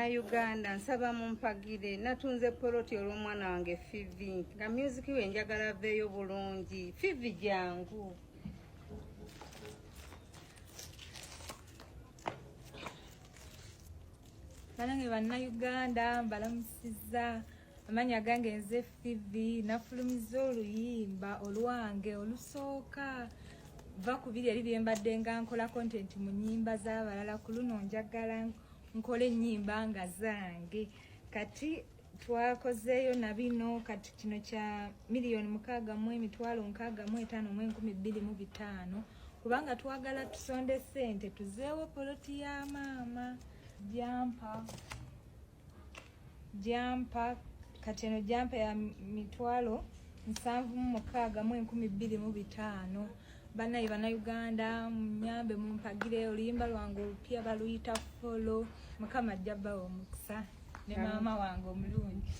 Bannayuganda, nsaba mumpagire. Natunze poloti olw'omwana wange Fivi, nga music we njagala aveeyo bulungi. Fivi, jangu. Banange Bannayuganda, mbalamusizza. Amannya gange nze Fivi. Nafulumiza oluyimba olwange olusooka. Va ku biri eri bye mbadde nga nkola content mu nnyimba z'abalala, ku luno njagala nkole ennyimba nga zange. Kati twakozeeyo na bino. Kati kino kya 665,205, kubanga twagala tusonde ssente tuzeewo poloti ya maama. Jumper, jumper. Kati eno jumper ya 76,205. Bannaye Bannayuganda, munyambe mumpagire. Oluyimba lwange olupya baluyita "Follow". Mukama ajja bawa omukisa ne maama wange omulungi.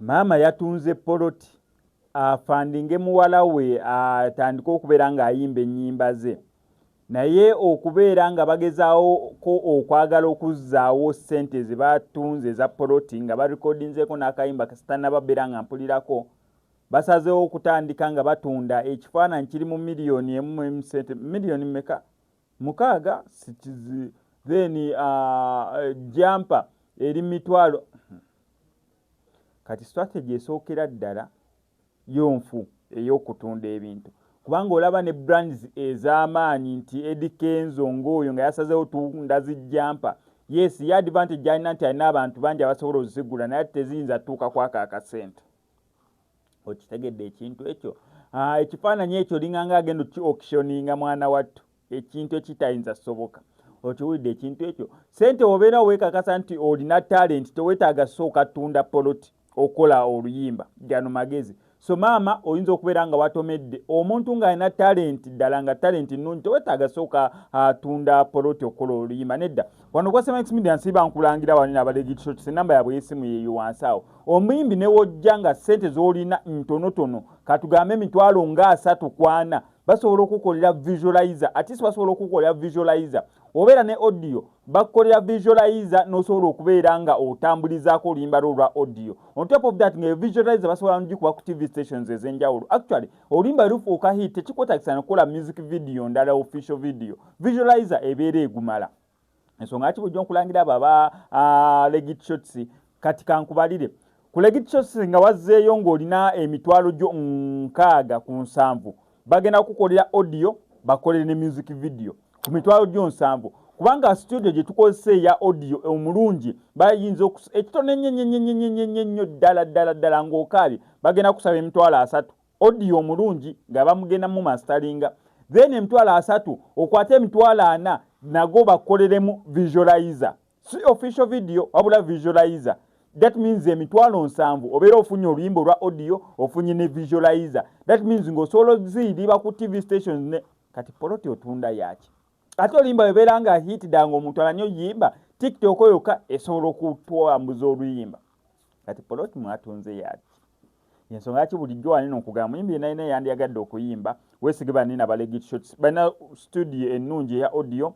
Maama yatunze poloti afandinge muwala we atandike okubeera ng'ayimba ennyimba ze, naye okubeera nga bagezaako okwagala okuzzaawo ssente ze batunze eza poloti nga barekodinzeeko n'akayimba kasitanababeera nga mpulirako, basazeewo okutandika nga batunda ekifaananyi kiri mu 1 emu sente miliyoni meka? 6 sikizi. Then jumper eri mitwalo. Kati strategy esookera ddala yonfu ey'okutunda ebintu, kubanga olaba ne brands ez'amaanyi nti Eddy Kenzo ng'oyo nga yasazeewo tunda zi jumper. Yes, ye advantage alina nti alina abantu bangi abasobola ozigula, naye ate teziyinza tuuka kwako akasente. Okitegedde ekintu ekyo? Ekifaananyi ekyo linganga agenda ki auctioninga, mwana wattu, ekintu ekitayinza soboka. Okiwulidde ekintu ekyo? Sente obeera weekakasa nti olina talent, teweetaaga sooka tunda poloti okola oluyimba. Gano magezi. So maama, oyinza okubeera nga watomedde omuntu ng'alina talent ddala, nga talent nnungi, teweetaaga sooka atunda poloti okukola oluyimba. Nedda. Wano kwa Semax Media nsiiba nkulangira wano abalegitshotse, enamba yaabwe y'essimu yeeyo wansi awo. Omuyimbi ne wojja nga ssente z'olina ntonotono, katugambe emitwalo nga 34, basobola okukolera visualizer. At least basobola okukolera visualizer. Obeera ne audio, bakukolera visualizer n'osobola okubeera nga otambulizaako oluyimba lwo olwa audio. On top of that, nga visualizer basobola nogikuba ku TV stations ez'enjawulo. Actually, oluyimba lufuuka hit, tekikwetagisa nokukola music video ndala, official video. Visualizer ebeera egumala. Ensonga ki bulijjo nkulangira abo aba Legit Shots. Kati kankubalire ku Legit Shots. Nga wazzeeyo ng'olina emitwalo gyo 67, bagenda kukolera audio, bakolere ne music video ku mitwalo gyo 70, kubanga studio gye tukozesa eya audio omulungi bayinza ekitono ennyo ennyo ddala ddala ddala ng'okaabye, bagenda kusaba 30,000 audio omulungi nga bamugenda mu masteringa. Then 30,000, okwate 40,000 nago bakoleremu visualizer, si official video wabula visualizer. That means 70,000 obeera ofunye oluyimba olwa audio, ofunye ne visualizer. That means ng'osobola oziyiriba ku TV stations. Ne kati poloti otunda yaki? Ate oluyimba webeera nga hit dda, nga omuntu amanyi oyimba, TikTok yokka esobola okutwambuza oluyimba. Kati poloti mwatunze yaki? Ensonga yaki bulijjo wanene okugamba muyimbi yenna yenna yandyagadde okuyimba, weesige banene aba Legit Shots. Balina studio ennungi eya audio,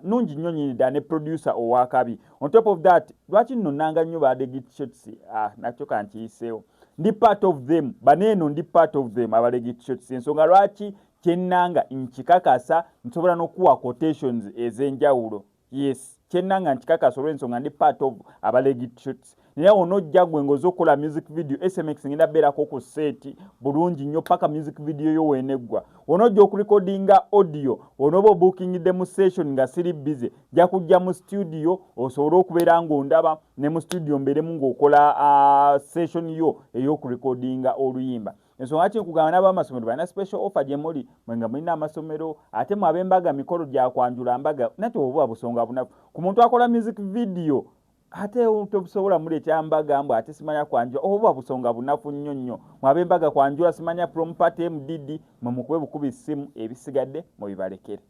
nungi nnyo nyini ddala, ne producer owakabi. On top of that, lwaki nno nanga nnyo ba Legit Shots? Nakyo kankiyiseewo, ndi part of them. Baneeno ndi part of them, aba Legit Shots. Ensonga lwaki kyennanga nkikakasa, nsobola n'okuwa quotations ez'enjawulo. Yes, kyennanga nkikakasa olw'ensonga ndi part of aba Legit Shots. Naye onojja gwe ng'oza okukola music video, SMX ngenda beerako ku set bulungi nnyo paka music video yo weeneggwa. Onojja okurekodinga audio, onooba obookingidde mu session nga siri busy, nja kujja mu studio osobole okubeera ng'ondaba ne mu studio mbeeremu ng'okola session yo ey'okurekodinga oluyimba. Ensonga ki nkugamba, n'abamasomero balina special offer gye muli mwe nga mulina amasomero, ate mwe ab'embaga, mikolo gya kwanjula mbaga. Nate obuba busonga bunafu ku muntu akola music video, ate tobusobola muleetera mbaga mbw ate simanya kwanjula. Obuba busonga bunafu nnyo nnyo. Mwe ab'embaga, kwanjula, simanya prom party, mdd, mwe mukube bukubi ssimu, ebisigadde mubibalekere.